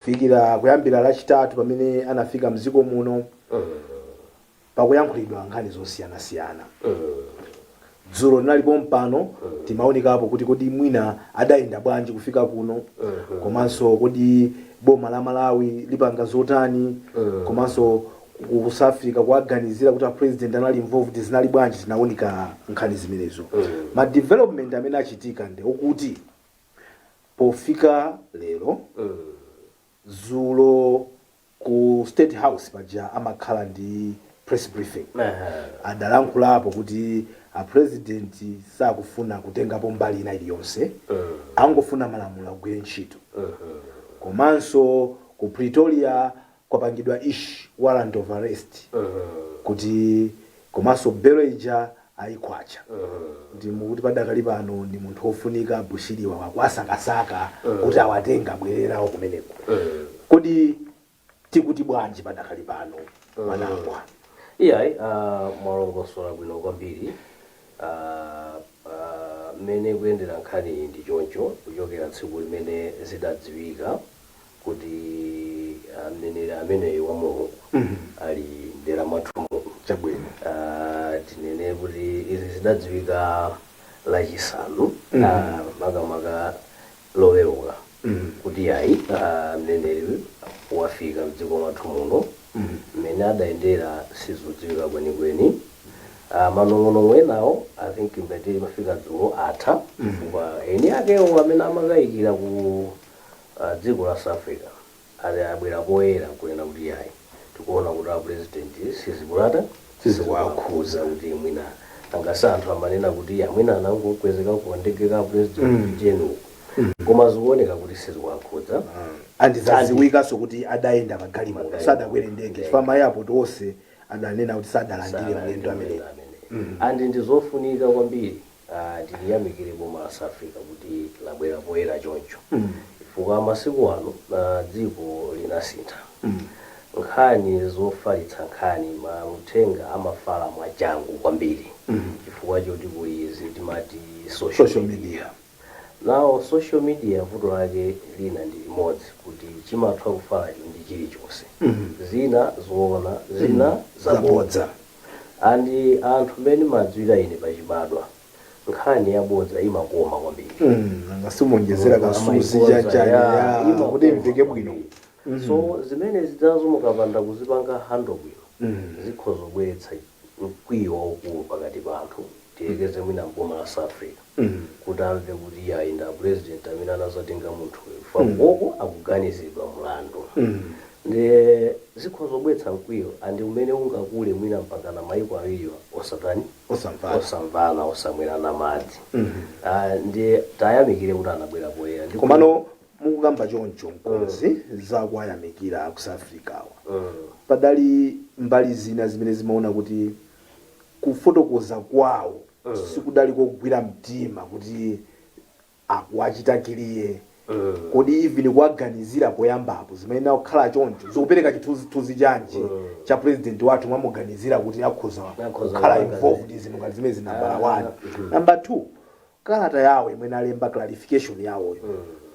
Fikira kuyambira Lachitatu pamene anafika mdziko muno, pakuyankhulidwa nkhani zosiyanasiyana. Dzulo linalipo mpano, timaonekapo kuti kodi mwina adayenda bwanji kufika kuno, komanso kodi boma la Malawi lipanga zotani, komanso ku South Africa kuaganizira kuti a president anali involved zinali bwanji. Tinaoneka nkhani zimenezo. Ma development amene achitika ndi okuti pofika lero, dzulo ku State House paja amakhala ndi press briefing, adalankhulapo kuti a president sakufuna kutengapo mbali ina iliyonse, angofuna malamulo agwire ntchito. Komanso ku Pretoria kwapangidwa issue warrant of arrest kuti, komanso belo ija ayikhwacha, kuti mukuti padakali pano ndi munthu wofunika Bushiriwa wakwasakasaka kuti awatenga abwererawo kumeneko. Kodi tikuti bwanji padakali pano, Manangwa? Iyayi, mwalongosola bwino kwambiri. Mmene kuyendera nkhani iyi ndi choncho: kuchokera tsiku limene zidadziwika kuti mneneri ameneyi wa Mulungu ali mdera mwathu muno, tinene kuti izi zidadziwika Lachisanu, makamaka Loweruka, kuti yayi, mneneri wafika mdziko mwathu muno. Mmene adayendera sizodziwika kwenikweni. Manong'onong'o enawo, I think ngati mafika dzulo atha, chifukwa eni akewo amene amakayikira ku dziko la South Africa ali abwera poyera kunena kuti yayi, tikuona kuti a president sizikulata Sizikuwakhuza. Kuti mwina angasi anthu amanena kuti ya, mwina anangokwezeka ku ndege ka president tiyeni uku, koma zikuoneka kuti sizikuwakhudza. Andizaziwikanso kuti adayenda pagalimoto, Magalimoto. Sadakwere ndege, chifukwa ma airport onse adanena kuti sadalandire mlendo ameneyo. And ndizofunika kwambiri, tiliyamikire boma la South Africa kuti labwera poyera choncho, chifukwa masiku ano dziko linasintha. Nkhani zofalitsa nkhani, mauthenga amafala mwachangu kwambiri, chifukwa choti kuli izi timati social, social media. Nawo social media, vuto lake lina ndi limodzi, kuti chimatha kufalacho ndi chilichonse, zina zoona, zina zabodza. Zabodza. And anthu mmene madziwira ine pachibadwa, nkhani yabodza imakoma kwambiri. Angasimonjezera kasuzi Amaikonza, chanchani ya, ya imakoma kuti imveke bwino. Kwambiri. So zimene zidzazo mukapanda kuzipanga handle bwino, zikhoza kubweretsa mkwiyo waukulu pakati pa anthu. Tiyekeze mwina mboma la South Africa kuti amve kuti yayi, nda president amene anazatenga munthuyo fakoko akuganizidwa mlandu, ndi zikhoza kubweretsa mkwiyo and umene ungakule mwina mpaka na maiko awiriwa osatani, osamvana, osamvana, osamwerana madzi. Ah, ndiye tayamikire kuti anabwera poyera. Komano mukukamba choncho mkonzi zakuwayamikira ku South Africa awa, padali mbali zina zimene zimaona kuti kufotokoza kwawo sikudali kogwira mtima kuti akuwachita clear. Kodi even kuwaganizira poyambapo zimene kukhala choncho zikupereka chithunzithunzi chanji cha president wathu? Mwamuganizira kuti akhoza Akhoza kukhala kupanga involved zinthu ngati zimene nambala 1. Number 2, kalata yawo imene alemba, clarification yawoyo,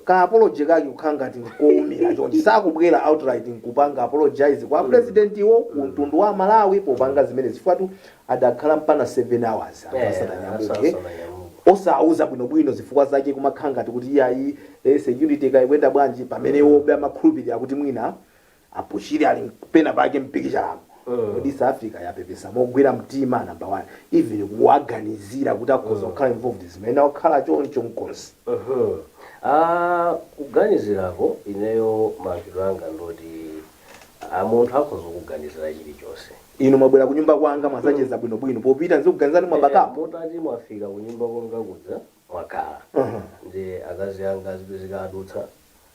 ka apology kake kukhala ngati nkoumira chonchi, sakubwera outright nkupanga apologize kwa president iwo ku mtundu wa Malawi popanga zimene, zifukwa adakhala mpana 7 hours anthu asananyamuke, asananyamuke. Osauza bwinobwino zifukwa zake, kumakhala ngati kuti iyayi, security ikayenda bwanji, pamene wobe amakhulupirira kuti mwina abushiri ali pena pake mpikichalamo. Kodi South Africa yapepesa mogwira mtima, number one, even kuwaganizira kuti akhoza kukhala involved zimene akukhala choncho, mkonzi? Ah, kuganizirako ineyo malankhulidwe anga ndoti munthu akhoza kuganizira chilichonse. Inu mwabwera kunyumba kwanga, mwazacheza bwinobwino, popita nzikuganizani mwabakapo. Mutati mwafika kunyumba kwanga kudza mwakhala, ndi akazi anga azipezeka adutsa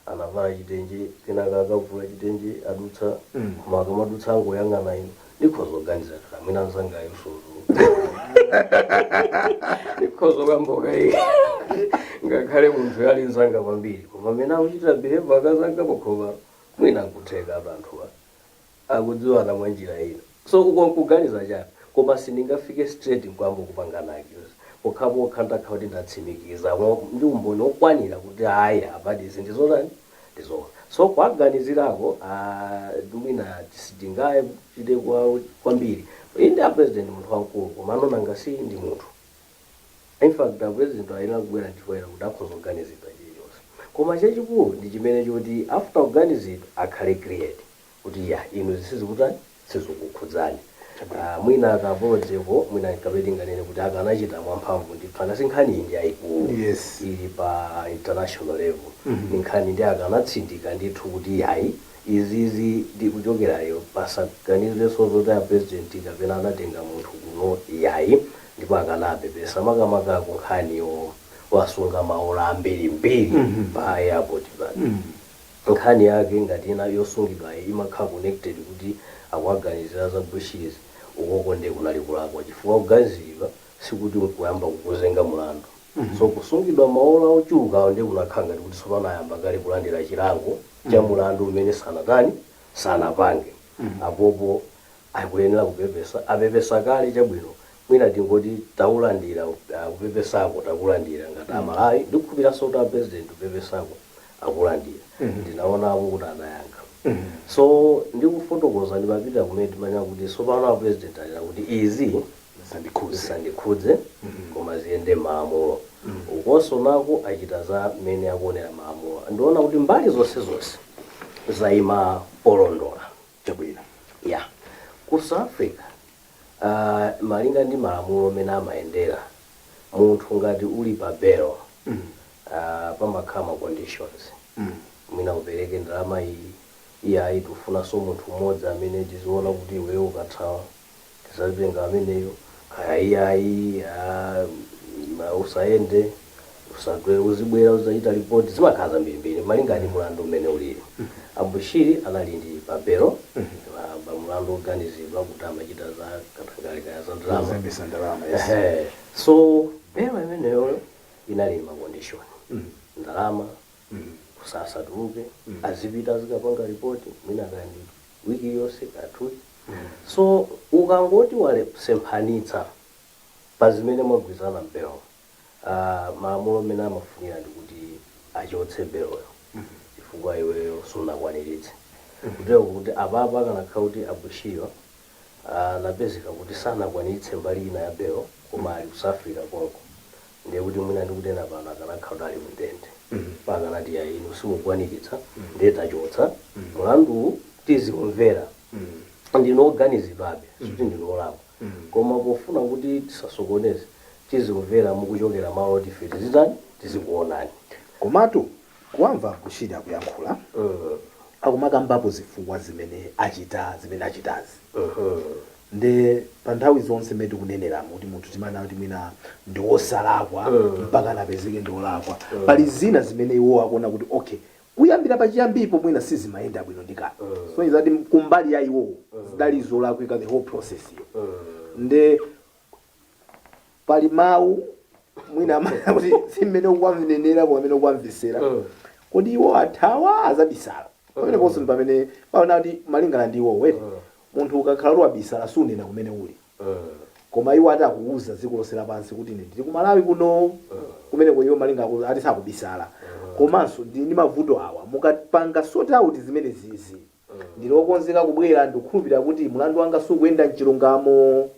anavala chitenje, kenaka akavula chitenje adutsa, koma akamadutsa angoyang'ana inu, ndikhoza kuganiza kuti amwina anzangayo sozo ndikhoza kuyamboka iye, ngakhale munthu ali mzanga kwambiri, koma amene akuchitira behave akazanga pokhoma, mwina nkutheka anthuwa akudziwana mwa njira ina. So uko nkuganiza chani, koma sindingafike straight nkwamba kupangana accuse pokhapokha ndakhala kuti ndatsimikiza ndi umboni okwanira kuti hayi, apadi izi ndizotani, ndizoona. So kuaganizirako, mwina sitingachite kwambiri. Inde, a president munthu wamkulu, koma anonanga si ndi munthu. In fact, a president ayenera kubwera ndipoera kuti akhoza kuganizidwa chilichonse, koma chachikulu ndi chimene choti after kuganizidwa akhale cleared kuti ya, inu zisizikutani, sizikukhudzani. Mwina akapolodzeko, mwina kapeti nganene kuti akanachita mwamphamvu ndithu, angasi nkhani iyi ndi yayikulu, ili pa international level. Ni nkhani ndi akanatsindika ndithu kuti yayi, izizi ndi kuchokerayo pasaganizirenso zoti a president kapena anatenga munthu kuno, yayi. Ndipo akanapepesa, makamaka ku nkhaniyo wasunga maola ambirimbiri pa airport pano. Nkhani yake ngati ina yosungidwa imakhala connected kuti akuaganizira za Bushiri, ukoko ndiye kunali kulakwa, chifukwa kuganiziridwa sikuti nkuyamba kukuzenga mulandu. So kusungidwa maola ochuluka ndiye kunakhala ngati kuti tsopano ayamba kale kulandira chilango cha mulandu umene sanatani, sanapange. Apopo akuyenera kupepesa, apepesa kale, chabwino. Mwina tingoti taulandira, kupepesako takulandira ngati Amalawi, ndikukhupiranso kuti a president kupepesako akulandira. Ndinaonapo kuti anayankha. So ndikufotokoza, ndimapita kumene timanya kuti tsopano a president alira kuti izi zisandikhuze, zisandikhudze, koma ziyende malamulo. Ukonso nako achita za mmene akuonera malamulo. Ndiona kuti mbali zonse zonse zayima polondola. Ya, ku South Africa, malinga ndi malamulo amene amayendera, munthu ngati uli pa bail, pamakhala ma conditions. Mwina upereke ndalama iyi, iyayi, tifunanso munthu mmodzi amene tiziona kuti iweyo ukathawa tisatenga ameneyo, kaya iyayi, usayende, usatwe, uzibwera uzachita ripoti. Zimakhala zambirimbiri malinga ndi mulandu umene ulili. Abushiri anali ndi pa bail, pa mulandu oganizidwa kuti amachita za katangale, kaya za ndalama. Kuzembesa ndalama, yes. Ehe. So bail imeneyo inali ma condition, ndalama, kusasatuluke, azipita azikapanga ripoti mwina kandi wiki yonse, kathu. So ukangoti walesemphanitsa pa zimene mwagwirizana m'bail, malamulo amene amafunira ndi kuti achotse beloyo, chifukwa iweyo sunakwaniritse. Kutero kuti apapa akanakhala kuti Abushiriwa anapezeka kuti sanakwaniritse mbali ina ya bail, koma ali ku South Africa konko, ndiye kuti mwina ndikutena pano akanakhala kuti ali kundende. Pakanati ya, inu simukwaniritsa, ndiye tachotsa mulanduwu, tizikumvera, ndinoganizidwabe, sikuti ndinolakwa, koma pofuna kuti tisasokoneze, tizikumvera mukuchokera malo oti ife tizitani, tizikuonani. Komatu kuwamva Bushiri akuyankhula, akumakambapo zifukwa zimene achita zimene achitazi. Nde pa nthawi zonse mmene tikuneneramo kuti munthu timana kuti mwina ndi wosalakwa mpaka anapezeke ndi wolakwa, pali zina zimene iwo akuona kuti okay, kuyambira pachiyambipo mwina sizimayenda bwino ndikale. So izati kumbali ya iwowo zidali zolakwika, the whole process iyo. Nde pali mawu mwina amanena kuti si mmene ukuwamnenera koma mmene ukuwamvesera. Kodi iwo athawa, azabisala pamene ponso ndi pamene paona kuti malingana ndi iwo weti, munthu ukakhala kuti wabisala sunena kumene uli, koma iwo ati akuuza dziko lonse lapansi kuti ine ndili ku Malawi kuno. Kumeneko iwo malinga ati sakubisala, komanso ndili ndi mavuto awa, mukapanga sort out zimene zizi ndili wokonzeka kubwera. Ndikukhulupirira kuti mulandu wanga sukuyenda mchilungamo.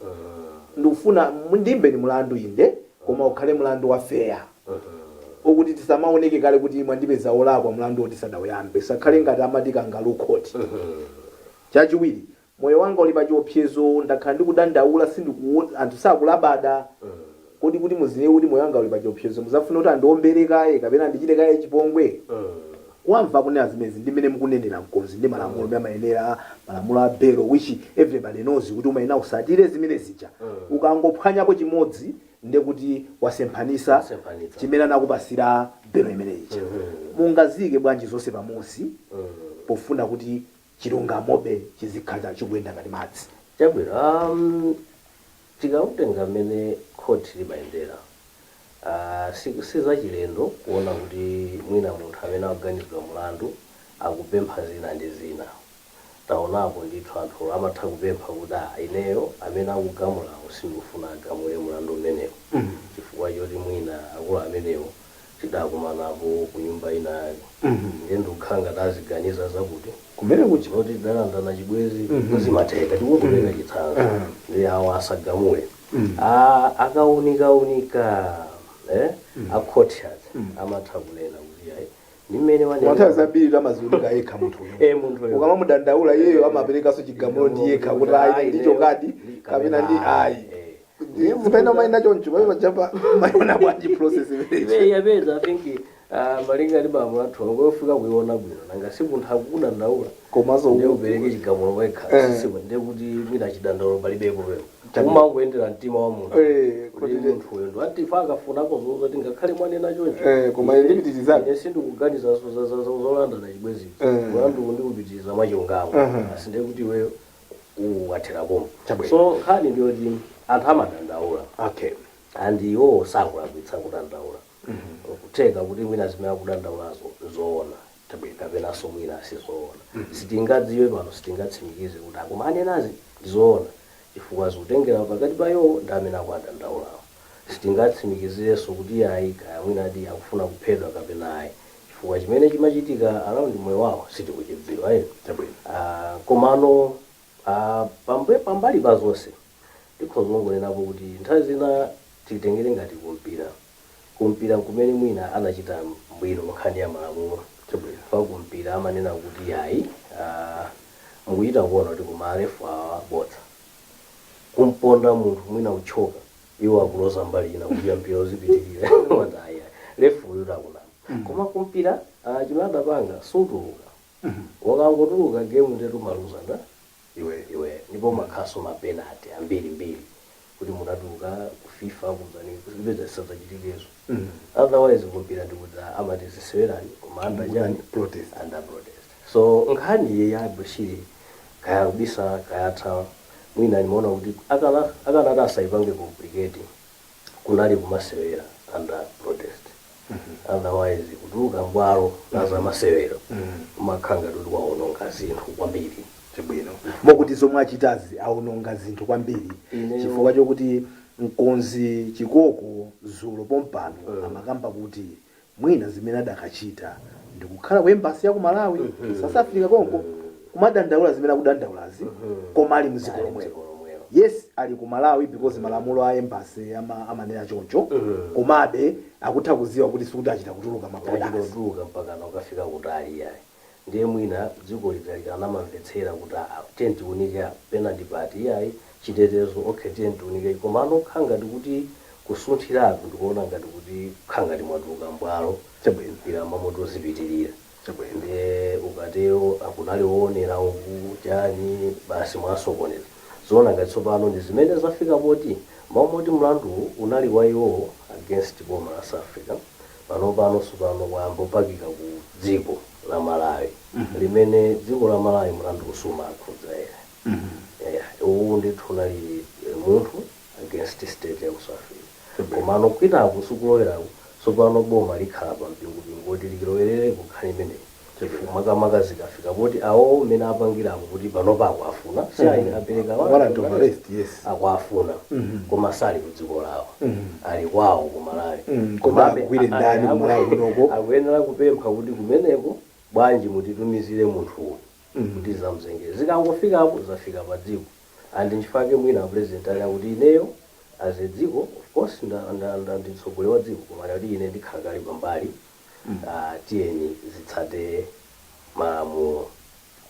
Ndikufuna ndimbeni mulandu, inde, koma ukhale mulandu wa fair, okuti tisamaoneke kale kuti mwandipeza olakwa mulandu woti sadawuyambe, sakhale ngati amati kangaroo court. Chachiwiri, moyo wanga uli pa chiopsezo, ndakhala ndikudandaula, sindiku anthu sakulabada. Kodi kuti muziwe kuti moyo wanga uli pa chiopsezo, muzafuna kuti andiombere kaye kapena andichite kaye chipongwe? Kuwamva kunena zimenezi ndi mmene mukunenera mkonzi ndi malamulo amene amayenera, malamulo a bail, which everybody knows kuti umayenera usatire zimene zija. Ukangophwanyapo chimodzi, ndiye kuti wasemphanisa Wasemphanitsa. chimene anakupasira bail imene ija. Mungazike bwanji zonse pamodzi pofuna kuti chilungamobe chizikhala chikuyenda ngati madzi? Chabwino, tikautenga mmene khoti limayendera, si zachilendo kuona kuti mwina munthu amene akuganizidwa mulandu akupempha zina ndi zina. Taonapo ndithu anthu amatha kupempha kuti, "Ah, ineyo amene akugamulawo sindikufuna agamule mulandu umenewo, chifukwa choti mwina akulu amenewo Tidakumanapo ku nyumba ina yake, ndiye ndikukhala ngati aziganiza zakuti kumene kuchi zoti tidalandana chibwezi, kuzimatheka. Tikungopereka chitsanzo. Ndi awo asagamule. Ah, akaunikaunika, akhoti aja amatha kunena kuti ayi, ndi mmene Koma nthawi zambiri amaziunika yekha munthuyo. Eh, munthuyo. Ukamamudandaula, iyeyo amaperekanso chigamulo ndi yekha kuti ayi, ndicho kadi kapena ndi ayi. Zipena umayenda choncho pamene pajapa mayona bwanji process imeneyi? Ibe yapeza, I think, malinga ndi malamulo athu, ngofika kuiona bwino, nanga si munthu akukudandaula, komanso ndiye upereke chigamulo wekha. Sisiku ndiye kuti mwina chidandaulo palibepo pepo, umangoyendera mtima wa munthu kuti munthu uyo ndo atifa akafunako zozoti ngakhale mwanena choncho. Koma ine ndipitirizabe. Ine sindikuganiza zolandana chibwezizo. Mulandu ndikupitiriza mwachilungamo. Asi ndiye kuti iweyo uwathera pomwe. So nkhani ndiyoti anthu amadandaula and iwo sakulakwitsa kudandaula. Kutheka kuti mwina zimene akudandaulazo zoona kapenanso mwina sizoona, sitingadziwe pano, sitingatsimikize kuti akumanenazi ndizoona, chifukwa zikutengera pakati pa iwo ndi amene akuadandaulawo. Sitingatsimikizirenso kuti ayi, kaya mwina ati akufuna kuphedwa kapena ayi, chifukwa chimene chimachitika around moyo wawo sitikuchidziwa ayi. Ah, komano pambali pa zonse ndikhoza kungonenapo kuti nthawi zina titengere ngati kumpira. Kumpira kumene mwina anachita bwino nkhani ya malamulo, pa kumpira amanena kuti ayi, mukuchita kuona kuti kuma refu awa bodza, kumponda munthu mwina uchoka, iwo akuloza mbali ina kuti mpira uzipitirira. Wati ayi, refu uyu takunama. Koma kumpira chimene adapanga, sutuluka. Wakangotuluka game, ndetu maluza nda iwe. Iwe. Ndipo makhaso ma penalty ambirimbiri kuti munatuluka ku FIFA kuzani zipeza zisadzachitikezo. Otherwise kumpira ndikuti amati zisewerani koma under chani? Protest. Under protest. So nkhani iye ya Bushiri, kaya kubisa kayatha, mwina nimaona kuti akanati asaipange complicate, kunali kumasewera under protest. Otherwise kutuluka mbwalo la zamasewero umakhala ngati kuti waononga zinthu kwambiri. Chabwino, mokuti zomwe achitazi aononga zinthu kwambiri. Chifukwa chokuti mkonzi Chikoko zulo pompano amakamba kuti mwina zimene adakachita ndikukhala ku embassy ya ku Malawi, South Africa konko, kumadandaula zimene akudandaulazi, koma ali mdziko Ali lomwelo. mdziko lomwelo. Yes, ali ku Malawi because malamulo a embassy amanena choncho. Komabe akutha kuziwa kuti sikuti achita kutuluka ma borders. Achitotuluka mpaka ukafika kutali, yayi. Ndiye mwina dziko likanamamvetsera kuti tiye tiunike apa, pena ndipati, iyayi, chitetezo, okay, tiye tiunike. Komano kukhala ngati kuti kusunthiratu, ndikuona ngati kuti kukhala ngati mwatuluka mbwalo, mpira mamoto uzipitirira. Ndiye ukatero akunali woonera uku chani, basi mwasokoneza. Zoona ngati tsopano ndi zimene zafika poti mawu moti mlandu unali wa iwo against boma la South Africa, pano pano tsopano wayamba kupakika ku dziko la Malawi, limene dziko la Malawi mlandu usumakhudza ere. Yeah, uwu ndithu unali munthu against state ya ku South Africa. Komano kwinaku sikuloweraku, tsopano boma likhala pa mpingupingu kuti lilowerere kunkhani imeneyi, chifukwa makamaka zikafika poti awo mmene apangirako kuti panopa akuafuna, si ayi, apereka warrant of arrest, yes. Akuafuna, koma sali ku dziko lawo, ali kwawo ku Malawi. Koma agwire ndani ku Malawi kunoko? Akuyenera kupempha kuti kumeneko bwanji mutitumizire munthu uyu kuti zamzengere. Zikangofikapo zafika pa dziko, and nchifukwa mwina president ali akuti ineyo as a dziko, of course ndi mtsogoleri wa dziko, koma kuti ine ndikhala kale pambali. Tiyeni zitsate malamulo.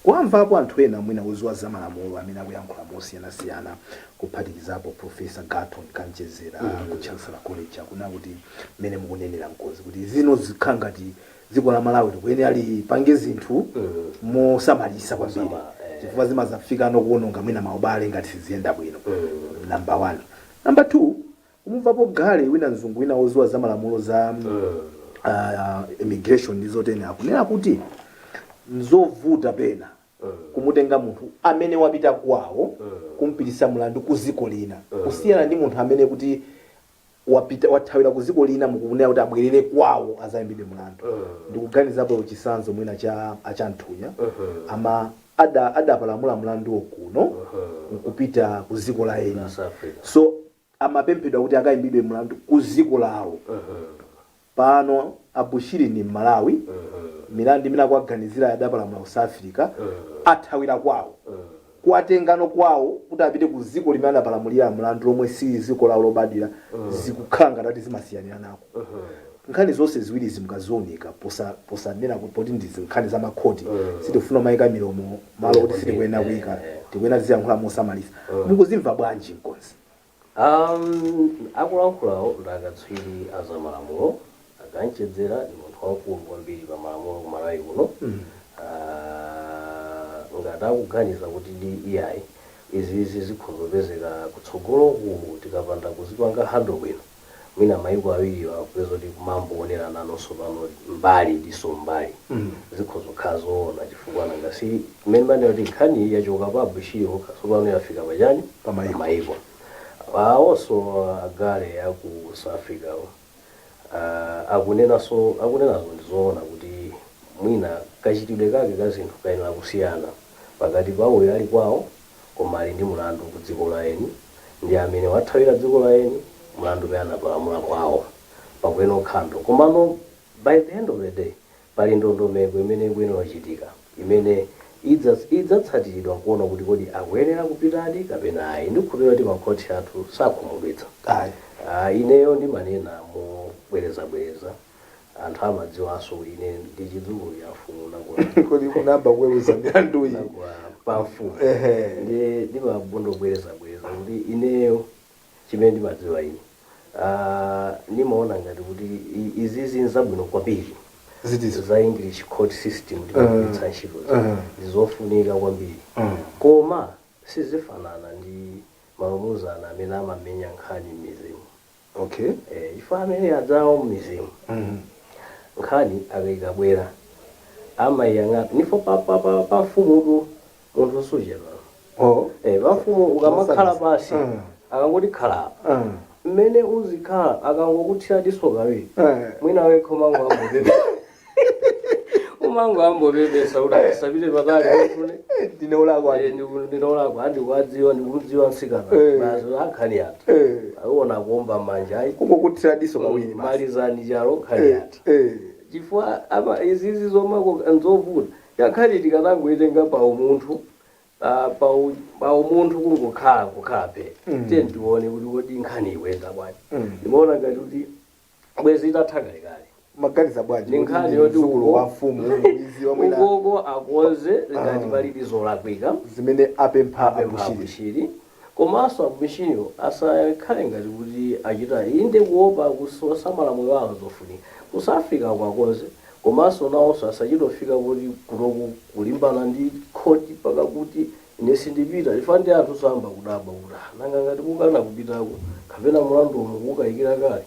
Kuamvapo anthu ena mwina oziwa za malamulo amene akuyankhula mosiyanasiyana, kuphatikizapo Professor Garton Kamchedzera ku Chancellor College, akuna kuti mmene mukunenera mkozi kuti zino zikhala ngati dziko la Malawi likuyenera lipange zinthu mosamalisa kwambiri, chifukwa zimazafika nokuononga mwina maubale ngati siziyenda bwino. Number one. Number two, kumumvapo gale wina, mzungu wina woziwa za malamulo za immigration ndi zotene, akunena kuti nzovuta pena kumutenga munthu amene wapita kwawo kumpitisa mlandu ku dziko lina, kusiyana ndi munthu amene kuti wapita, wathawira ku dziko lina, mukunena kuti abwerere kwawo azayimbidwe mlandu. Ndikuganizapo chisanzo mwina cha achanthunya ama adapalamula mlanduwo kuno nkupita ku dziko la eni. La South Africa. So amapemphedwa kuti akayimbidwe mlandu ku dziko lawo. Pano Abushiri ni Malawi, milandu imene akuaganizira adapalamula ku South Africa, athawira kwawo. Kuwatengano kwawo kuti apite ku dziko limene adapalamulira mlandu lomwe si dziko lawo lobadwira, zikukhala ngati zimasiyanira nako. Nkhani zonse ziwiri zimukazionika posanena kuti poti ndizi nkhani za makhoti, sitifuna mayika milomo malo kuti sitikuyenera kuyika, tikuyenera tiziyankhula mosamalisa. Mukuzimva bwanji, mkonzi? Akulankhulawo ndi akatswiri a zamalamulo. Akanchedzera ndi munthu wamkulu kwambiri pa malamulo ku Malawi kuno. Ngati akuganiza kuti ndi iyayi, izizi zikhozopezeka kutsogoloku tikapanda kuzipanga handle bwino, mwina mayiko awiriwa akupeza kuti kumamboonera nanonso pano mbali ndiso mbali, zikhozokhala zoona, chifukwa nanga si mmene manena kuti nkhani yachoka pa Bushiri okha, tsopano yafika pachani? Pamayiko. Pamayiko awonso. Agale aku South Africa akunenaso, akunenazo ndizoona kuti mwina kachitidwe kake ka zinthu kayenera kusiyana pakati pa uyo ali kwawo koma ali ndi mulandu ku dziko la eni ndi amene wathawira dziko la eni, mulandu umene anapalamula kwawo pakuyenera ukhando. Komano by the end of the day pali ndondomeko imene ikuyenera kuchitika imene idzatsatiridwa kuona kuti kodi akuyenera kupitadi kapena ayi. Ndikukhulupirira kuti makhoti athu sakhumudwitsa. Ayi. Ineyo ndimanena mobwerezabwereza, anthu amadziwanso kuti ine ndi chidzukulu cha mfumu, nakula Kodi kunamba kuweruza milanduyi? Nakula pa mfumu. Ndi ndimabondobwerezabwereza kuti ineyo chimene ndimadziwa ine, ndimaona ngati kuti izizi nzabwino kwambiri. Zitizo? Za English court system timagwiritsa ntchito ndizofunika kwambiri, koma sizifanana ndi malumuzana amene amamenya nkhani m'mizimu. Ife amene adzawo m'mizimu, nkhani akayikabwera amayiyang'ana nifo pa mfumutu munthu suchedwa. Pa mfumu ukamakhala pasi, akangoti khala apa, mmene uzikhala, akangokuthira diso kawiri, mwina wekha umango ambopepesa kuti asapite patali mufune. Ndine ulakwa. Ndinolakwa, andikuwadziwa, ndikumudziwa mtsikana. Basi, ankhani atha. Akuona kuomba manja, ayi. Kungokuthira diso kawiri basi. Malizani chalo, nkhani atha. Chifukwa ama izizi zomako nzovuta. Yakhali tikanangoitenga pa umunthu, pa umunthu kungokhala kukhala pe, tiye tione kuti kodi nkhani ikuyenda bwanji. Ndimaona ngati kuti bwezi itatha kalekale. Maganiza bwanji? Ndi nkhani yoti mzukulu wa mfumu izi wamwina ukoko akonze ngati palili zolakwika zimene apempha apempha Abushiri. Abushiri, komanso Abushiriwo asakhale ngati kuti achita inde kuopa kusamala moyo wawo, zofunika ku South Africa kwakonze, komanso nawonso asachitofika kuti kutoku kulimbana ndi khoti paka kuti ine sindipita. Ifa ndi anthu samba kudabwa kuti, "Ah, nanga ngati kukana kupitako kapena mulandu umu kukayikira kale."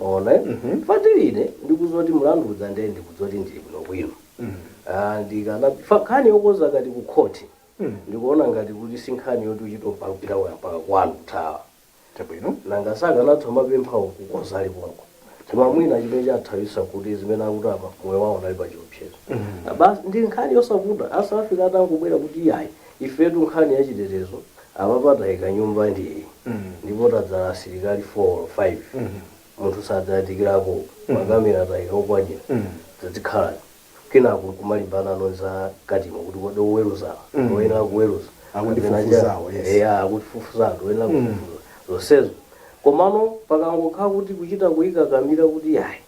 Ona, fatiline ndikuzoti mulandu udza ndiye ndikudzoti ndili bwinobwino. Ah, ndikana fa nkhani yokoza ngati ku khoti, ndikuona ngati kuti si nkhani yoti uchitopa kupita mpaka kwanu kuthawa. Nanga sakanatha mapemphawo kukoza ali konko? Koma mwina chimene chathawisa kuti zimene akuti apa moyo wawo unali pa chiopsezo. Basi, ndi nkhani yosavuta. Asafika atangobwera kuti iyayi, ifetu nkhani yachitetezo apapatayika nyumba ndiyi, ndipo tadzala asilikali 4 or 5, munthu sadzayatikirako, makamera tayika okwanira, tazikhala kenako kumalimbana za katimo kuti kodi oweruzawa oyenera kuweruza Akundifufuzawo, yes. Eya, akutifufuza anthu oyenera kufufuza zonsezo. Komano pakangokhala kuti kuchita kuyikakamira kuti yayi,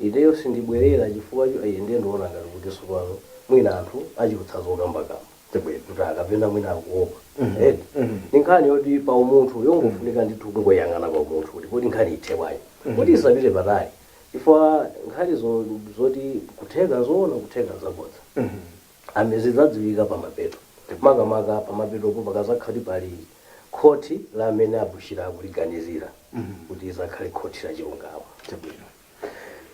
ineyo sindibwerera chifukwa ndiye ndiona ngati kuti tsopano mwina anthu achilutsa zokambakamba kuti akapena mwina akuopa edi. Ndi nkhani yoti pa umunthu yongofunika ndithu kungoyang'ana pa umunthu kuti kodi nkhani ithe bwanji kuti isapite patali, chifukwa nkhani zoti kutheka zoona, kutheka zabodza, ame zidzadziwika pamapeto, makamaka pamapetopo pakazakhala pali khoti la amene Abushiri akuliganizira kuti izakhale khoti la chilungamo. Chabwino.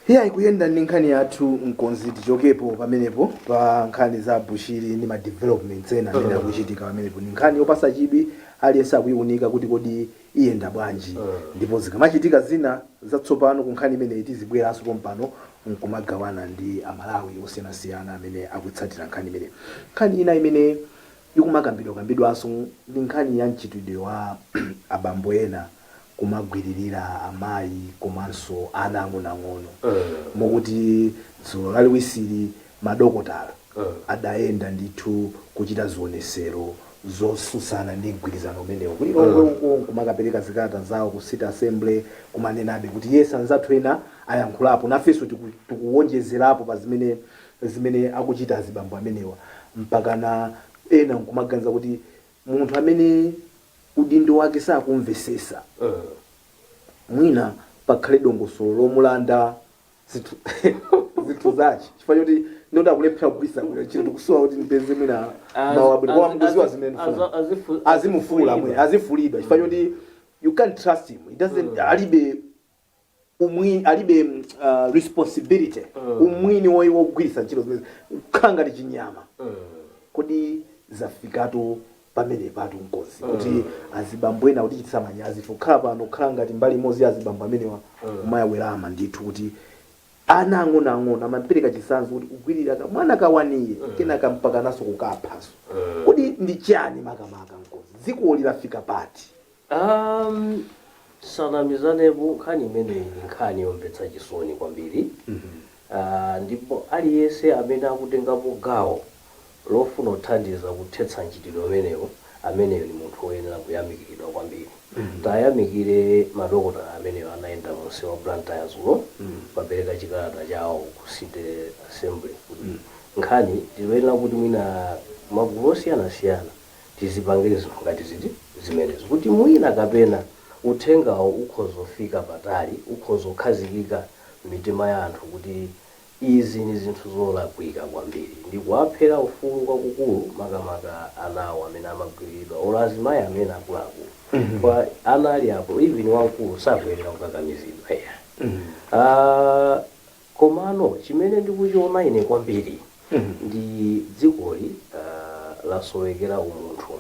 Iya, ikuyenda ndi nkhani yathu, mkonzi. Tichokepo pamenepo pa nkhani za Bushiri ndi ma developments ena amene akuchitika pamenepo. Ndi nkhani yopasa chidwi, aliyense akuyiunika kuti kodi iyenda bwanji. Ndipo zikamachitika zina zatsopano ku nkhani imeneyi, tizibweranso pompano nkumagawana ndi Amalawi osiyanasiyana amene akutsatira nkhani imeneyi. Nkhani ina imene ikumakambidwa kambidwanso ndi nkhani ya mchitidwe wa abambo ena. Kumagwiririra amayi komanso ana ang'onoang'ono, mokuti dzulo laliwisiri madokotala adayenda ndithu kuchita zionesero zosusana ndi mgwirizano umenewo kuLilongwe uko, kumakapereka zikalata zawo ku City Assembly, kumanenabe kuti yes, anzathu ena ayankhulapo, nafenso tikuwonjezerapo pa zimene akuchita azibambo amenewa. Mpakana ena nkumaganiza kuti munthu amene udindo wake sakumvesesa, mwina pakhale dongosolo lomulanda zinthu zace, chifukwa choti ndoti akulephera kugwiritsa bwino ntchito. Tikusowa kuti ndipeze mwina mawu abwino, koma mukuziwa zimene ndifuna. Azimufula mwina, azifulidwa, chifukwa choti you can't trust him. He doesn't, alibe umwini, alibe responsibility, umwini wogwiritsa ntchito zimene, kukhala ngati chinyama. Kodi zafikatu pamene patu mkozi kuti azibambo ena kutichititsa manyazi, kukhala pano kukhala ngati mbali imodzi ya azibambo amenewa, kumayawerama ndithu kuti ana ang'onoang'ono, amapereka chitsanzo kuti kugwirira kamwana kawaniye, kenaka mpaka naso kukaphaso. Kodi ndi chani makamaka, mkozi? Dzikoli lafika pati? Sanamizanepo, nkhani imeneyi ndi nkhani yomvetsa chisoni kwambiri. Ndipo aliyense amene akutengapo gawo lofuna kuthandiza kuthetsa mchitidwe umenewo, ameneyo ni munthu woyenera kuyamikiridwa kwambiri. Tayamikire madokotala ameneyo anayenda munsewu wa Blantyre dzulo, papereka chikalata chawo ku City Assembly, kuti nkhani tiloyenera kuti mwina magulu osiyanasiyana tizipangire zinthu ngati ziti zimenezo, kuti mwina kapena uthengawo ukhoza kufika patali, ukhoza kukhazikika m'mitima ya anthu kuti izi ni zinthu zolakwika kwambiri, ndi kuwaphera ufulu kwakukulu, makamaka anawo amene amagwiridwa, olo azimayi amene akuluakulu. Kwa ana ali apo, even wamkulu sakuyenera kukakamizidwa, eya. Komano chimene ndikuchiona ine kwambiri ndi dzikoli lasowekera umunthu.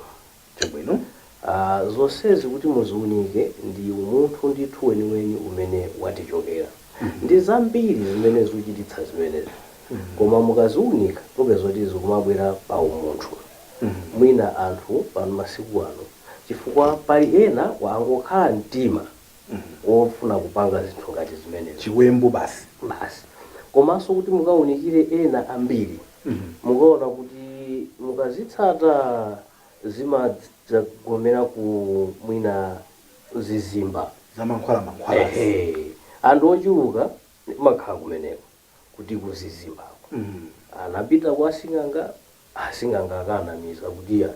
Zonsezi kuti muziunike ndi umunthu ndithu weniweni umene watichokera. Ndi zambiri zimene zikuchititsa zimenezi, koma mukaziunika mupeza kuti zikumabwera pa umunthu. Mwina anthu pano masiku ano, chifukwa pali ena wangokhala mtima wofuna kupanga zinthu ngati zimenezi. Chiwembu basi. Basi. Komanso kuti mukaunikire ena ambiri, mukaona kuti mukazitsata zimadzagomera ku mwina zizimba zamankhwala mankhwala. Ehe, anthu ochuluka makhala kumeneko kuti kuzizimbako anapita kwa asing'anga, asing'anga akanamiza kuti ya,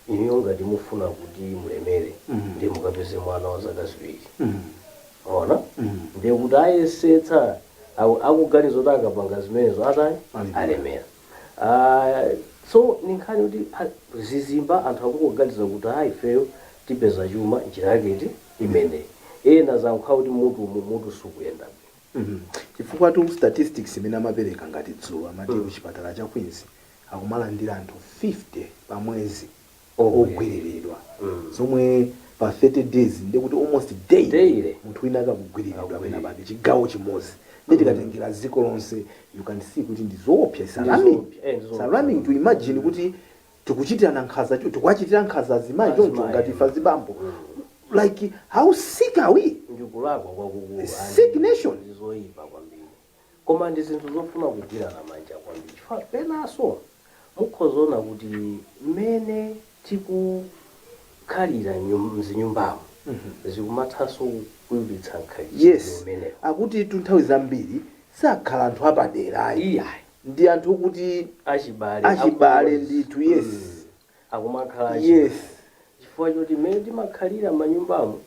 inuyo ngati mufuna kuti mulemere, ndi mukapeze mwana wa zaka 2. Ona, ndiye kuti ayesetsa, akuganiza kuti akapanga zimenezo atani? Alemera. Alemera. So ni nkhani kuti zizimba, anthu akungoganiza kuti ayi, ifeyo tipeza chuma njira yake iti imeneyi. Ena zankha kuti mutu umu, mutu sukuyenda bwino. Chifukwa tu statistics imene amapereka ngati dzulo, amati kuchipatala cha Queens akumalandira anthu 50 pa mwezi ogwiriridwa, zomwe pa 30 days ndikuti almost daily, Daily. munthu wina akakugwiriridwa pena pake, chigawo chimodzi. Ndi tikatengera dziko lonse, you can see kuti ndi zoopsa. It's alarming. Ndizoopsa, It's ndizoopsa. alarming to imagine kuti tikuchitirana nkhanza, tikuwachitira nkhanza azimayi choncho Azimayi. ngati ife azibambo. Like, how sick are we? Ndikulakwa kwakukulu. A sick nation. Ndizoyipa kwambiri, koma ndi zinthu zofuna kugwirana manja kwambiri, chifukwa penanso mukhozaona kuti mmene tikukhalira mzinyumbamo zikumathanso kuyipitsa nkhalidwe umenewo. Akuti tu nthawi zambiri sakhala anthu apadera ayi, Iyayi. ndi anthu kuti achibale. Achibale. Akulozi. Ndithu, yes. Akumakhala achibale. Chifukwa choti mmene timakhalira m'manyumbamo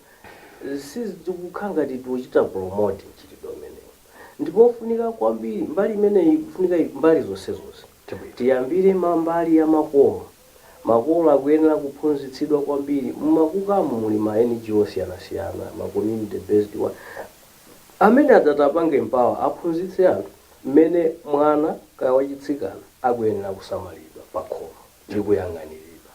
sizikukhala ngati tikuchita promote mchitidwe umenewo. Ndipofunika kwambiri mbali imeneyi, kufunika mbali zonse zonse. Tiyambire mambali ya makolo. Makolo akuyenera kuphunzitsidwa kwambiri. Mmakukamu muli ma NGO osiyanasiyana, ma community based one, amene adzati apange empower, aphunzitse anthu mmene mwana kaya wachitsikana akuyenera kusamalidwa pa khomo ndi kuyang'aniridwa.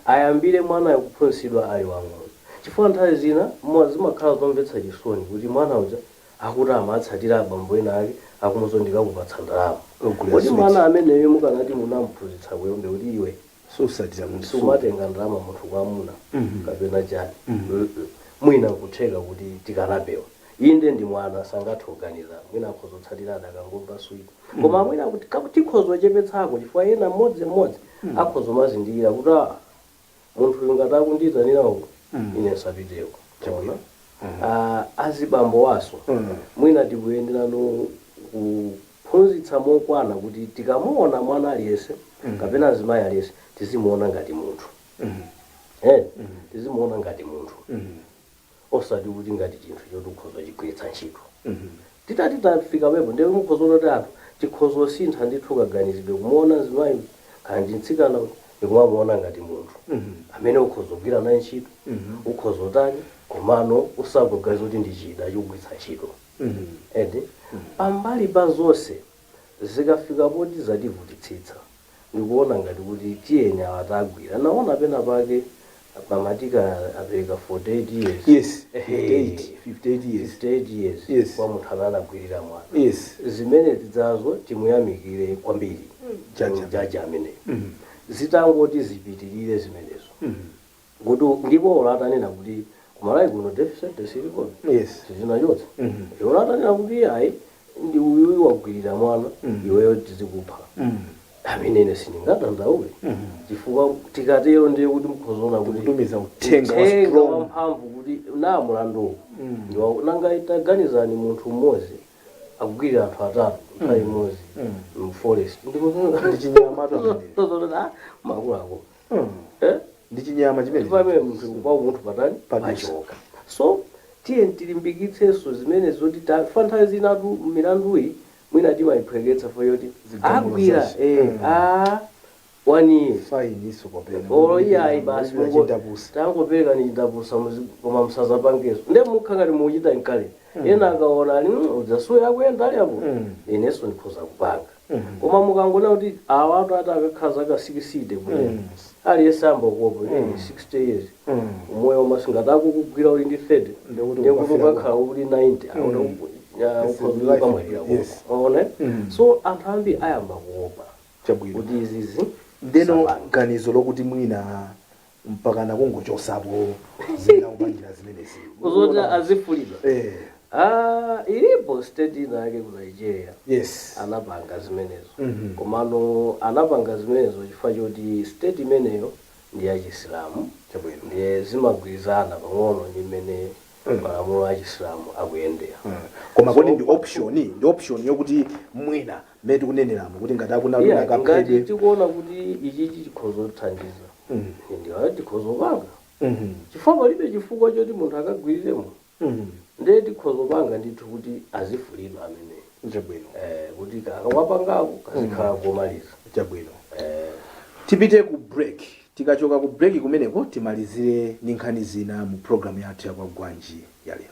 Ayambire mwanayo kuphunzitsidwa ali wang'ono, chifukwa nthawi zina zimakhala zomvetsa chisoni kuti mwana uja akuti amatsatira abambo ena ake, akumuza ndikakupatsa ndalama. Ogulira Kodi sweet. mwana ameneyo mukanati munamphunzitsa kuyombe kuti iwe Susatira munthu, sumatenga ndalama munthu kwamuna kapena chani. Mwina nkutheka kuti tikanapewa. Inde, ndi mwana, sangathe kuganiza, mwina akhoza kutsatira adakangomva sweet, koma mwina kuti tikhoza kuchepetsako, chifukwa ena mmodzimmodzi akhoza kumazindikira kuti munthu uyu ngati akundiyitanira uku, ine nsapiteko. Ona, azibambo waso, mwina tikuyenderano kuphunzitsa mokwana kuti tikamuona mwana aliyense kapena azimayi aliyense, tizimuona ngati munthu, tizimuona ngati munthu, osati kuti ngati chinthu choti ukhoza chigwiritsa ntchito. Titati tafika pepo, ndiye mukhoza kuti anthu tikhoza kusintha ndithu kaganizidwe, kumuona mzimayi kana ndi mtsikana ndikumamuona ngati munthu amene ukhoza kugwira naye ntchito, ukhoza utani, komano usakuganiza kuti ndi chida chogwiritsa ntchito. Edi, pambali pa zonse, zikafika poti zativutitsitsa, ndikuona ngati kuti tiyeni awatagwira. Naona pena pake pamatika apereka 48 years. Yes, 58, 58 years. 58 years kwa munthu amene anagwirira mwana. Zimene tidzazo timuyamikire kwambiri Jaji. Jaji ameneyo. Zitangoti zipitirire zimenezo, kuti ndipo ola atanena kuti kumalawi kuno death sentence ilipo, sizinachotsa. Iwo atanena kuti ayi, ndi uyuyu wagwirira mwana, iweyo tizikupha, amene ine sindingadandaule, chifukwa tikatero ndiye kuti mukhozaona kuti Tikutumiza uthenga wa uthenga strong. Wamphamvu kuti na mulanduwu nanga itaganizani, munthu mmodzi akugwirira anthu atatu nthawi imodzi mu forest. Ndi chinyama tu amene. Makuluakulu, eh? Ndi chinyama chimene. Pamene munthu kwa munthu patani? Padusa. Pachoka. So tiye tilimbikitsenso zimene zoti fa nthawi zinatu milanduyi mwina timayiphweketsa fo yoti Zigamulo agwira zace. A one year Fine iso kapena. Olo iyayi, basi. Chindapusa. Tangopereka ni chindapusa, koma musazapangeso. Nde mukha ngati mukuchita nkale, ena akaona ali udzasuya akuyenda ali apo, inenso ndikhoza kupanga. Koma mukangona kuti awatu ati akakhala zaka 60 kumene, aliyense ambakuopa 60 years, umoyo umasingati akukugwira uli ndi 30, Ndekuti ndekuti ukafira ukakhala uli 90, Yes, ukhoza ukamwalira. Ona, so anthu ambiri ayamba kuopa kuti izizi Ndeno sapange. Ganizo lokuti mwina mpakana kungochosapo zina kupangira zimenezi. Kuzoti azifulidwa? Ah, ilipo state ina yake ku Nigeria anapanga zimenezo. Komano anapanga zimenezo chifukwa choti state imeneyo ndi yachisilamu. Ndiye zimagwirizana pang'ono ndi mmene malamulo achisilamu akuyendera. Koma kodi ndi option, ndi option yokuti mwina mmene tikuneneramo kuti ngati akuna Yeah, ngati akaphedwe? tikuona kuti ichichi chikhoza kuthandiza, ndiyo tikhoza kupanga, chifukwa palibe chifukwa choti munthu akagwiriremo. Ndiye tikhoza kupanga ndithu kuti azifulidwa amene kuti akawapangako kazikhala komaliza. Chabwino. Tipite ku break. Tikachoka ku break kumeneko, timalizire ndi nkhani zina mu program yathu ya Kwagwanji ya lero.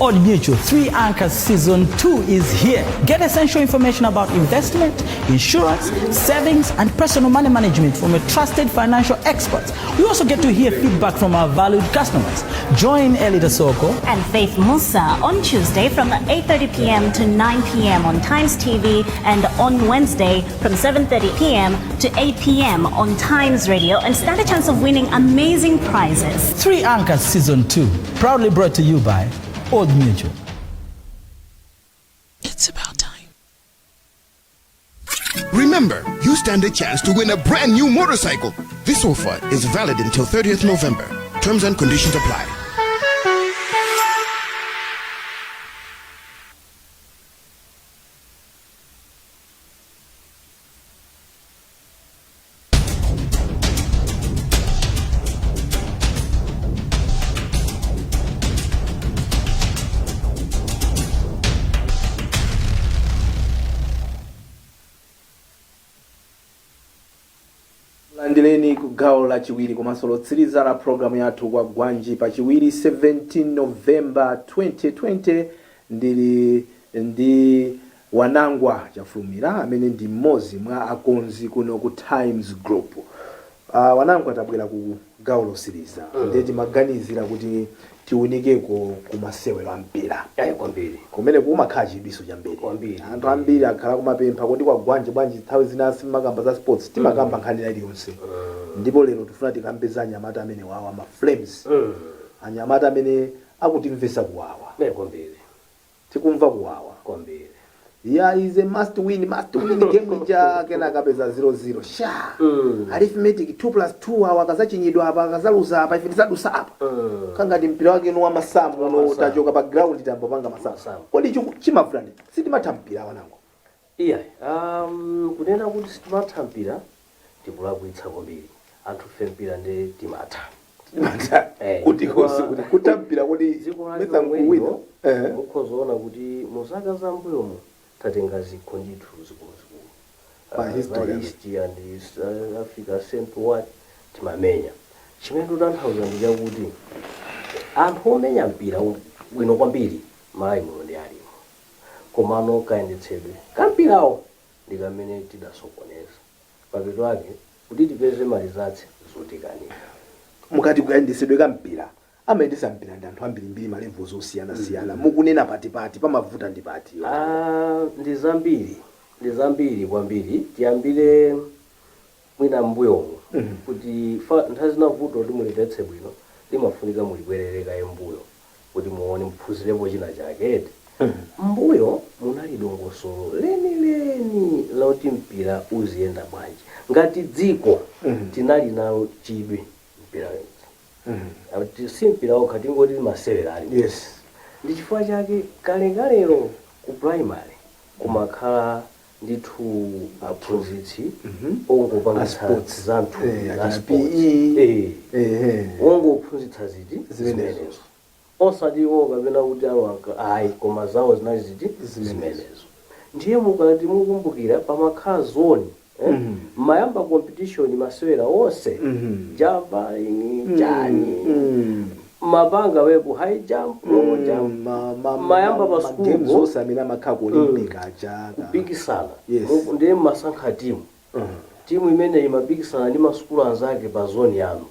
Old Mutual 3 Anchors Season 2 is here. Get essential information about investment, insurance, savings, and personal money management from a trusted financial expert. We also get to hear feedback from our valued customers. Join Elita Soko and Faith Musa on Tuesday from 8:30 p.m. to 9 p.m. on Times TV and on Wednesday from 7:30 p.m. to 8 p.m. on Times Radio and stand a chance of winning amazing prizes. 3 Anchors Season 2, proudly brought to you by Old Mutual. It's about time. Remember, you stand a chance to win a brand new motorcycle. This offer is valid until 30th November. Terms and conditions apply. Landireni ku gawo lachiwiri komanso lotsiriza la programu yathu Kwagwanji, pachiwiri 17 November 2020. Ndili ndi Wanangwa Chafulumira amene ndi mmodzi mwa akonzi kuno ku Times Group. Wanangwa, tabwera ku Gawo losiriza ndiye timaganizira kuti tiunikeko kumasewero a mpira. Ayi, kwambiri. Kumene kumakhala chidwiso chambiri. Kwambiri. Anthu ambiri akhala kumapempha kuti kwagwanje bwanji nthawi zina simakamba za sports, timakamba nkhani iliyonse. Ndipo lero tifuna tikambe za anyamata amene wawa ma Flames, anyamata amene akutimvesa kuwawa. Ne, kwambiri. Tikumva kuwawa. Kwambiri. Yeah, is a must win, must win game ija, kenaka kapeza 0-0 sha. Arithmetic 2 plus 2, awa akazachinyidwa apa, akazaluza apa, ife tizadusa apa. Kangati mpira wake no wamasamu no. Wamasamu. Tachoka pa ground, tambopanga masamu. Masamu. Kodi chimavula ndi sitimatha mpira wanango? Iya, kunena kuti sitimatha mpira tikulakwitsa kwambiri. Anthu fe mpira ndi timatha. Timatha. Eh, Kuti konse kuti kutha mpira kuti dziko lake mesa nkuwina. lomwelo, mukhozaona kuti mu zaka zambuyomu tatenga zikho ndithu zikuluzikulu. Pa history. Za East and East Africa, Central, what, timamenya. Chimene tikutanthauza ndi chakuti anthu omenya mpira bwino kwambiri Malawi muno ndi alimo, komano kayendetsedwe kampirawo ndi kamene tidasokoneza. Mapeto ake kuti tipeze malizatsi zotikanika. Mukati kuyendetsedwe ka mpira, amayendesa mpira ndi anthu ambirimbiri, ma levels osiyanasiyana. Mukunena patipati pamavuta ndi pati? Ah, ndi zambiri, ndi zambiri kwambiri. Tiyambire mwina mbuyomu kuti nthawi zina vuto kuti mulimvetse bwino limafunika mulibwerere kaye mbuyo kuti muone, muphunzirepo china chake. Mbuyo munali dongosolo lenileni loti mpira uziyenda bwanji. Ngati dziko tinali nalo chidwi mpira wenzi, si mpira okha, tingoti masewera ali. Ndi chifukwa chake kalekalero ku primary kumakhala ndithu aphunzitsi ongopangitsa A sports. zanthu za Achina sports. PE. Ongophunzitsa ziti? Zimenezo. Zimenezo, osati iwo kapena kuti awanka, ayi, koma zawo zinali ziti? Zimenezo. Zimenezo. Ndiye mukati mukumbukira pamakhala zone, eh? Mayamba competition, masewera onse, jumping, chani, mapanga wepo high jump, low jump, mayamba pa games school onse amene amakhala ku Olympic aja. Kupikisana. Yes. Ndiye mmasankha timu. Timu imene imapikisana ndi masukulu anzake pa zone yanu.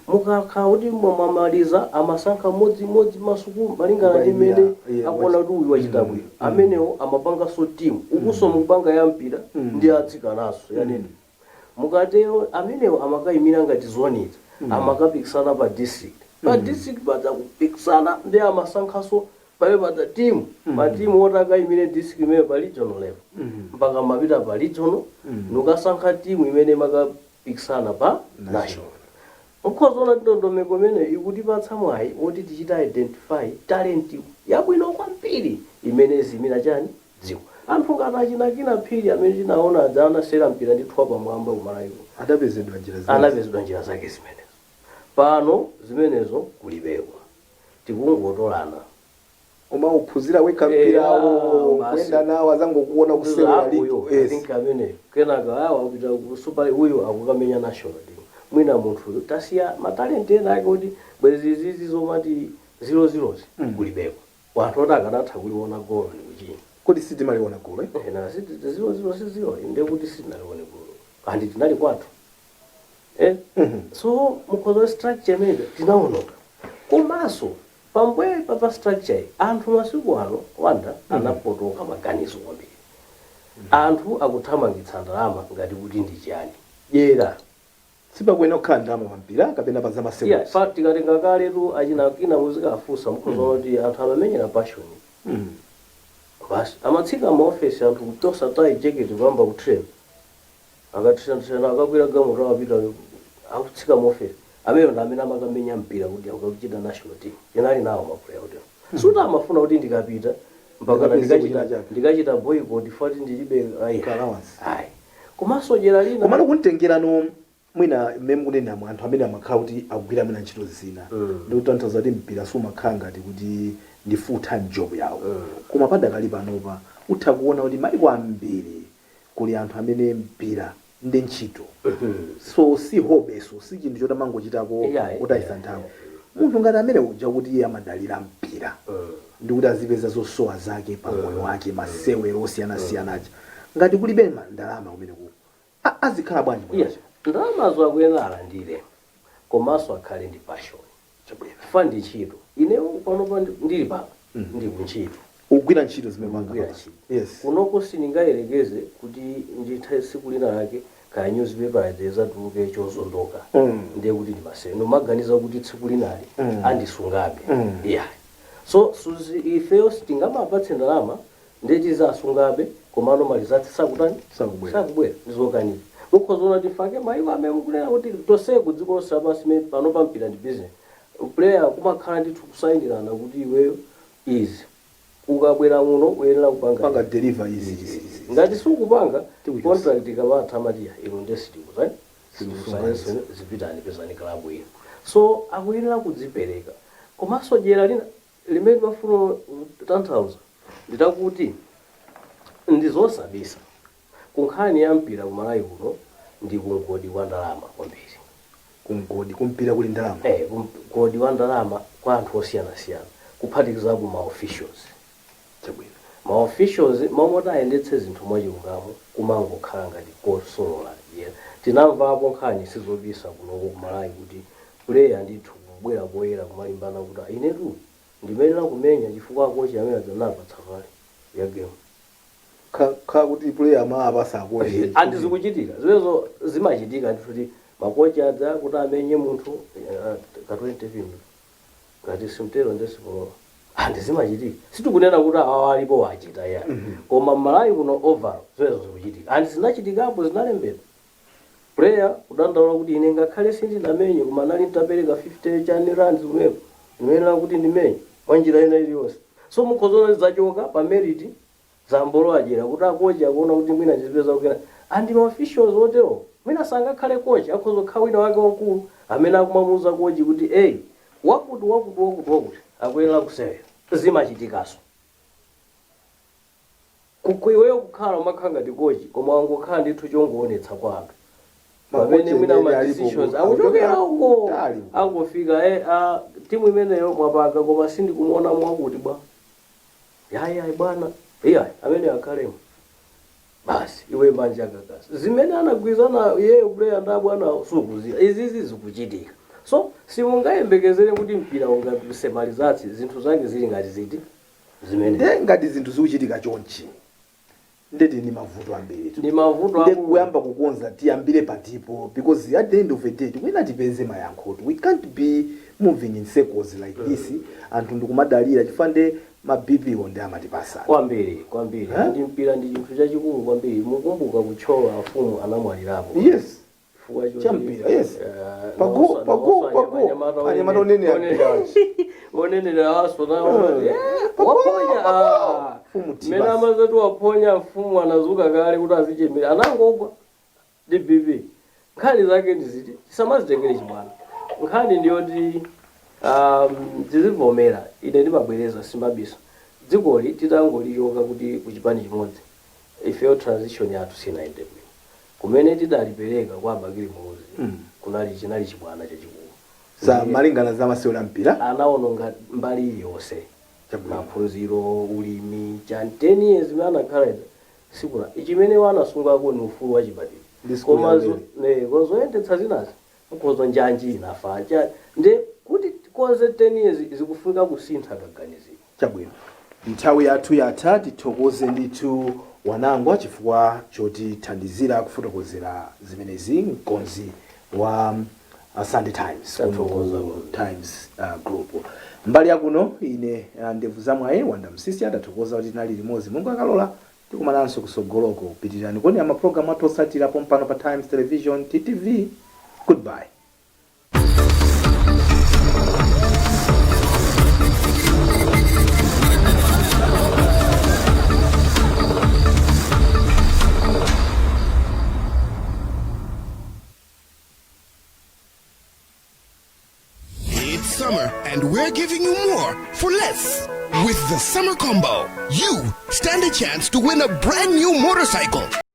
Mukakhala kuti mwamaliza, amasankha mmodzimmodzi masukulu malingana ndi Kubayimira, mmene akuona kuti uyu wachita bwino. Amenewo amapanganso timu, ukunso mukupanga ya mpira ndi atsikanaso yanene. Mukatero amenewo amakayimira ngati zone ija, amakapikisana pa district. Pa district paja kupikisana ndi amasankhaso pamene paja timu, matimu oti akayimire district imene pa regional level, mpaka mapita pa regional, nukasankha timu imene imakapikisana pa national. Ukhozaona ndondomeko imene ikutipatsa mwayi woti tichita identify talent yabwino kwambiri imene zimira chani dziko. Anthu ngati achinakina Phiri amene tinaona adza anasera mpira ndithu pamwamba kumalayiko. Adapezedwa njira zimene. Anapezedwa njira zake zimenezo. Pano zimenezo kulibeko, tikungotolana. Uma uphunzira wekha mpirawo. Basi. Kuyenda nawo azangokuona kusewera uyo ligi. I think amene kenaka awa akupita ku super, uyu akukamenya national team. Mwina munthu tasiya matalenti ena ake kuti bwezi zizi zomati zero zeros kulibeko, wanthu oti akanatha kuliona golo ndi kuchinya. Kodi sitimaliona golo, eh? Ena zero zero si zero, ndiye kuti sitinalione golo andi tinali kwathu, eh? So mukhoza structure imene tinaononga. Komanso pambwe pa structure iyi, anthu masiku ano wanda anapotoka maganizo kwambiri. Anthu akuthamangitsa ndalama ngati kuti ndi chiyani, dyera. Sipakuyenera kukhala ndalama pa mpira kapena pa zamasewero. Yeah, tikatenga kaletu achina kina muzikafunsa, mukhoza kuti anthu amamenyera passion basi. Amatsika maofesi anthu kutosa tai jacket, kuyamba kutrain, akatrain, akakwira gamoto, akapita, akutsika maofesi amene ndi amene amakamenya mpira kuti akuchita national team. Tinali nawo ma player kuti suti amafuna kuti ndikapita mpaka Ndikapeze ndikachita kuchita chake. ndikachita boycott fati ndilibe ayi. Allowance. Ayi, komanso dyera lina. Komano kuntengerano mwina mmene mukunenamo, anthu amene amakhala kuti akugwira mwina ntchito zina, ndikutanthauza kuti mpira sumakhala ngati kuti ndi full time job yawo. Koma padakali panopa utha kuona kuti maiko ambiri kuli anthu amene mpira ndi ntchito, so si hobby, so si chinthu chotamangochitako utayisa nthawi. Munthu ngati amene uja kuti iye amadalira mpira ndikuti azipeza zosowa zake pa moyo wake, masewero osiyanasiyana aja, ngati kulibe ndalama kumene ku azikhala bwanji moyo Yes, wake? ndalamazo akuyenera alandire. Komanso akhale ndi passion. Chabwino. Chifukwa ndi ntchito. Ineyo panopa ndili pano, ndi kuntchito. Ugwira ntchito zimene panga. Kugwira Papa. ntchito. Kunoko sindingayerekeze kuti ndithe tsiku lina lake kaya newspaper zatuluke chozondoka, ndiye kuti ndimasere ndimaganiza kuti tsiku linali andisungabe. Yeah, so suzi ifeyo sitingamapatse ndalama ndiye tizasungabe, komano mali zathu sakutani? Sakubwera. Sakubwera, ndizokanika. Mukhozaona tifake maiko amene mukunena kuti tonse ku dziko lonse lapansi pano pampira ndi business. Player kumakhala ndithu kusayinirana kuti iweyo izi ukabwera muno uyenera kupanga Panga deliver izi izi izi. Ngati sukupanga, Tikuchosa. contract ikamatha amati inu nde sitikuza Sitikusunga. zipitani, pezani club ino. So akuyenera kudzipereka. Komanso dyera lina limene mafuna kutanthauza nditakuti ndizosabisa, kunkhani ya mpira kumalawi kuno ndi kumgodi wa ndalama kwambiri. Kumgodi kumpira kuli ndalama? Eh, kumgodi wa ndalama kwa anthu osiyanasiyana, kuphatikizapo ma officials. Chabwino. Ma officials momwe ayendetse zinthu mwachilungamo kumangokhala ngati kosolola dyera. Tinamvapo nkhani, sizobisa, kunoko kumalawi kuti player ndithu kubwera poyera kumalimbana kuti, "Ah, inetu ndimayenera kumenya chifukwa akochi amene adzanapatsa kale ya game." Kha kuti player amapasa akochi? Andizikuchitika zimenezo, zimachitika ndithu kuti makochi adza kuti amenye munthu, ka 20 pin ngati simtero ndesipo andizimachitika. Sitikunena kuti awa alipo wachita ya, koma mmalawi kuno overall zimenezo zikuchitika, andi zinachitikapo, zinalembedwa, player kudandaula kuti ine ngakhale sindinamenye koma nali ntapereka 50 chani rands kumeko, ndimayenera kuti ndimenye mwa njira ina iliyonse. So mukhozaona zachoka pa merit, zambolo ajera kuti akochi akuona kuti mwina chizipeza kukena, andi ma officials otero mwina sangakhale kochi, akhoza kukhala wina wake wamkulu amene akumamuuza kochi kuti, "Ey, wakuti wakuti wakuti wakuti akuyenera kusewera." Zimachitikaso iweyo kukhala umakhala ngati kochi, koma wangokhala ndithu chongoonetsa kwa anthu pamene mwina ma decisions akuchokera uko. Kutali. Angofika, timu imeneyo mwapanga koma sindikumuona mwakuti bwa yayi yayi bwana, iyayi amene akhalemo basi, iwe manja kakasi zimene anagwirizana iyeyo player ndi abwana sukuziwa. Izizi zikuchitika, so simungayembekezere kuti mpira ungasemalizatsi zinthu zake zili ngati ziti zimene. Nde ngati zinthu zikuchitika chonchi, ndeti ni mavuto ambiri. Ndi mavuto Nde akulu. kuyamba kukonza tiyambire patipo? Because at the end of the day tikuyenera tipeze mayankho. We can't be moving in circles like this. Anthu ndikumadalira chifukwa nde ma BP ndi amatipasa. Kwambiri, kwambiri. Eh? Ndi mpira ndi chinthu chachikulu kwambiri. Mukumbuka kutchola afumu anamwalirapo chifukwa choti, Champira, yes. Pago, pago, pago. anyamata Anyamata onene onenera waso Pago, waponya. Pago. Mfumu Mmene Tibasi. amazati waponya, mfumu anazuka kale kuti azichemera, anangogwa ndi BP. Nkhani zake ndiziti tisamazitengere chibwana. Nkhani ndiyoti tizivomera. Ine ndimabwereza, simabisa, dzikoli titangolichoka kuti kuchipani chimodzi, ifeyo transition yathu sinayende bwino. Kumene tidalipereka kwa Abakili Muluzi kunali chinali chibwana chachikulu. Za malingana za masewera mpira. Anaononga mbali iliyonse. Chabwino. Maphunziro, ulimi, cha 10 years imene anakhala ija sikuna chimene wanasungako ni ufulu wachibadwidwe. Ndi sikulu Koma ya koma zoyendetsa zinazi mukhoza njanji inafa cha nde kuti tikonze 10 years zikufunika kusintha kaganiziro. Chabwino, nthawi yathu yatha. Tithokoze ndithu Wanangwa chifukwa chotithandizira kufotokozera zimenezi, mkonzi wa Sunday Times kuno Tathokoza. ku Times Group. Mbali yakuno ine ndevu zamwaye Wanda Msisi adathokoza kuti tinali limodzi. Mulungu akalola tikumananso kusogoloko. Pitirani kuonera mapulogalamu athu otsatira pompano pa Times Television, TTV. Goodbye. It's summer, and we're giving you more for less. With the Summer Combo, you stand a chance to win a brand new motorcycle.